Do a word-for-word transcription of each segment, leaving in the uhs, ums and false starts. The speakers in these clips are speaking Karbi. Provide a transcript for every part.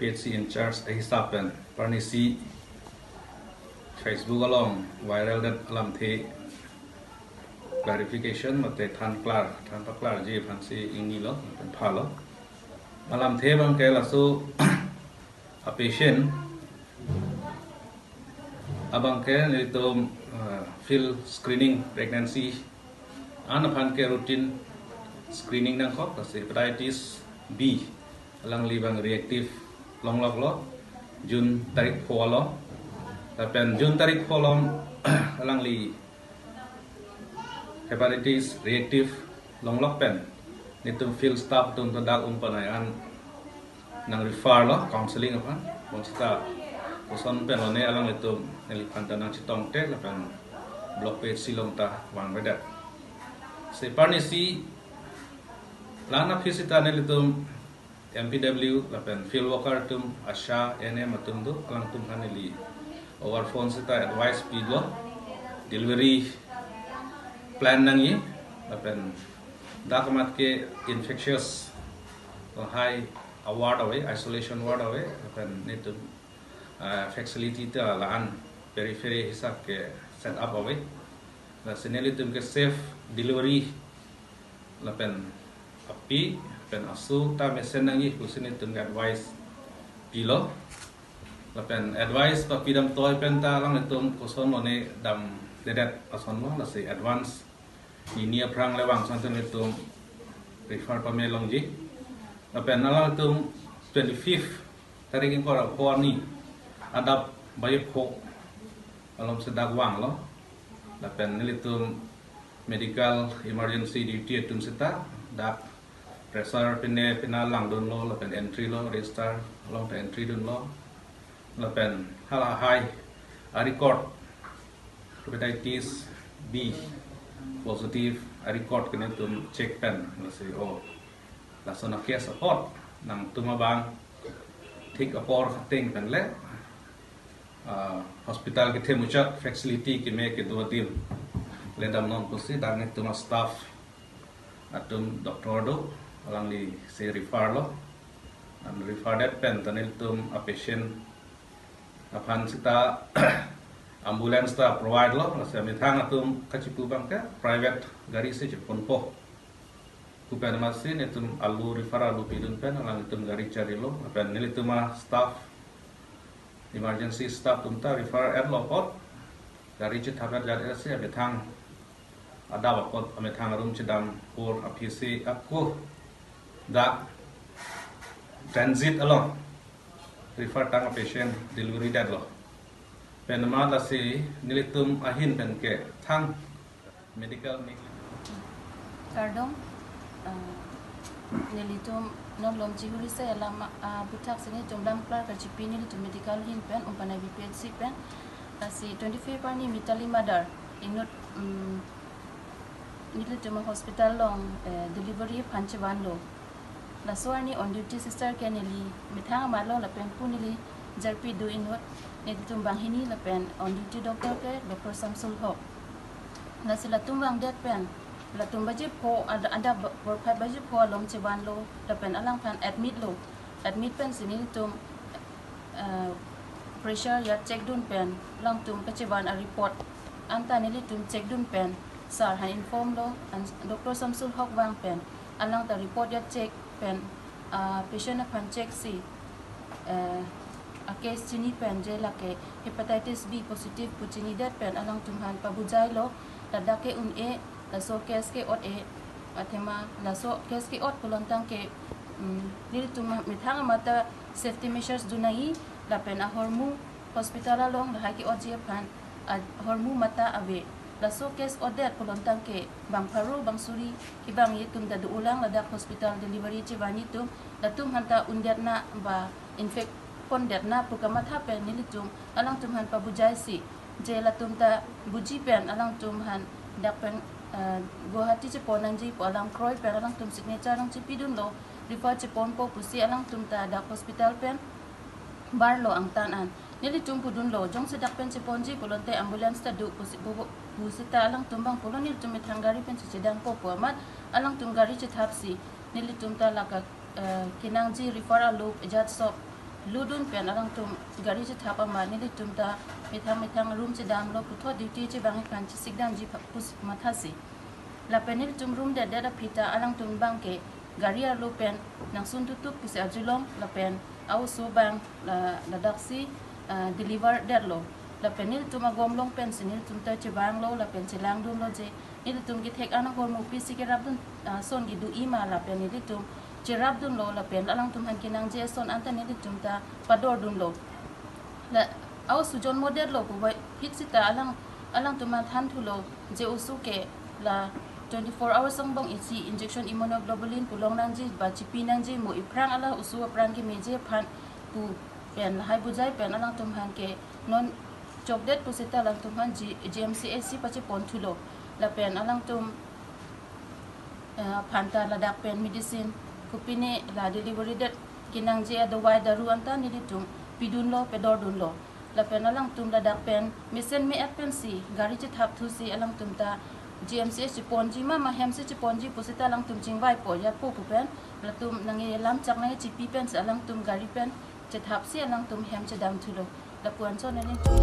P H C in charge ahisap pen parnisi Facebook along viral det alamthe clarification mate than klar, than paklarji aphansi ingnilo, pen phalo. Alamthe abangke laso a patient abangke nelitum, uh, field screening pregnancy an aphan ke routine screening nangkok, lasi hepatitis B alangli abang reactive longloklo, June tarik pho along. Lapen June tarik pho along alangli hepatitis reactive longlok pen nelitum field staff atum ta dak Umpanai an nang refer lo counseling aphan. Bonsita koson pen lone alanglitum neliphan ta nangchetongte lapen block P H C along ta vangvedet. Separnisi la-an aphi sita nelitum M P W lapen field worker atum, ASHA, A N M atum do, alangtum aphan neli over phone sita advice pilo, delivery plan nangji, lapen dak amat ke infectious, lahai a ward ave, isolation ward ave, lapen nelitum, ah, facility ta la-an periphery hisap ke set up ave. Lasi nelitum ke safe delivery lapen api, lapen aso ta mesen nangji pusi nelitum ke advice pilo. Lapen advice papi dam toi pen ta alanglitum koson lone damdedet asonlo, lasi advance nini aphrang le vang asonte nelitum refer pame longji. Lapen alanglitum twenty-fifth tarik ingkoi ra pho arni adap baje pho alom sedak vanglo. Lapen nelitum medical emergency duty atum sita dak pressure pine pina langdunlo, lapen entry lo, register along ta entry dunlo. Lapen halahai a record hepatitis B positive a record ke nelitum check pen, lasi o lason a case apot nangtum abang thik apor khateng pen le, ah, hospital kethe muchot facility keme kedo adim le damnon pusi dak nelitum a staff atum doctor do, alanglisi refer lo. An refer det pen ta nelitum a patient aphan sita ambulance ta provide lo, lasi amethang atum kachipu abangke private gari si cheponpo. Pu pen amatsi nelitum alu refer alu pidun pen alanglitum gari charilo, lapen nelitum a staff, emergency staff atum ta refer etlo apot, gari chethap et jat et si amethang adap apot amethang arum chedam apor aphi si ako dak transit along refer tang a patient delivery detlo. Pen amat lasi nelitum ahin pen ke thang medical negligence. Kardom, ah, nelitum non Lomji Hurisai alam, ah, aputhak si nelitum lam klar kachipi nelitum medical ahin pen, Umpanai B P H C pen. Lasi twenty-fifth arni Mitali mother inut, mm, nelitum a hospital along, eh, delivery aphan chevanlo. Laso arni on duty sister ke neli methang amatlo lapen pu neli jarpi do inut, nelitum banghini lapen on duty doctor ke Doctor Samsul Hok. Lasi latum vangdet pen, latum baje pho, ad-, adap ba-, porphai baje pho alom chevanlo, lapen alangphan admit lo. Admit pensi nelitum, eh, pressure ya check dun pen, alangtum kachevan a report anta nelitum check dun pen, sir han inform lo, an Doctor Samsul Hok vang pen, alang ta report ya check pen, ah, patient aphan check si, eh, a case chini pen je lake hepatitis B positive pu chinidet pen alangtum han pabujailo, ladak ke un-e, laso case ke ot-e, athema laso case ke ot pulontang ke, mm, nelitum methang amat ta safety measures dun nangji, lapen ahormu hospital along lahai ke otji aphan ahormu mata ave. Laso case otdet pulontang ke bang pharo bang suri kevang atum ta do-olang ladak hospital delivery chevan atum, latum han ta undet na ba infect pondet na pu kamatha pen nelitum alangtum han pabujai si, je latum ta buji pen alangtum han dak pen, eh, Guwahati chepon nangji pu alam kroi pen alangtum signature nangchipidunlo, refer cheponpo pusi alangtum ta dak hospital pen barlo angtan an. Nelitum pudunlo, jongsi dak pen cheponji pulote ambulance ta do pusi, pu, pusita alangtum abang pulo, nelitum methang gari pen chechedangpo pu amat alangtum gari chethap si nelitum ta lake, eh, kenangji refer alup ejat sop ludun pen alangtum gari chethap amat nelitum ta methang methang room chedamlo, puthot duty chevang aphan chesikdamji pha-, pus mathasi. Lapen nelitum room detdet aphi ta alangtum abang ke gari arlo pen nangsun tutup pusi arjulong, lapen a-oso abang la, ladaksi, ah, deliver detlo. Lapen nelitum agom along pensi nelitum ta chevanglo, lapen chelangdunlo je nelitum kethek an ahormu pisi kerapdun, ah, ason kedo-i ma, lapen nelitum cherapdunlo, lapen alangtum aphan kenangji ason anta nelitum ta padordunlo. La a-oso jonmodetlo puvoiphit seta alang, alangtum aphan thanthulo je oso ke la twenty-four hours angbong isi injection immunoglobulin pu longnangji ba chipi nangji, mo iphrang ala oso apran kemeji aphan pu pen lahai bujai pen alangtum aphan ke non chokdet puseta alangtum aphan G-, G M C H si pacheponthulo. Lapen alangtum, eh, aphan ta ladak pen medicine kopine la delivery det kenangji adawai daru anta nelitum pidunlo, pedordunlo. Lapen alangtum ladak pen mesen me-et pensi gari chethapthusi alangtum ta G M C H cheponji ma, ma hem si cheponji puseta alangtum chingvaipo, yapo pu pen latum nangkelamchak nangkechipi pensi alangtum gari pen chethapsi alangtum hem chedamthulo. Lapu-an chon nelitum.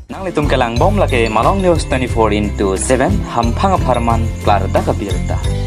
Nanglitum kelangbom lake Malong News twenty-four into seven, hamphang apharman klardak abirta.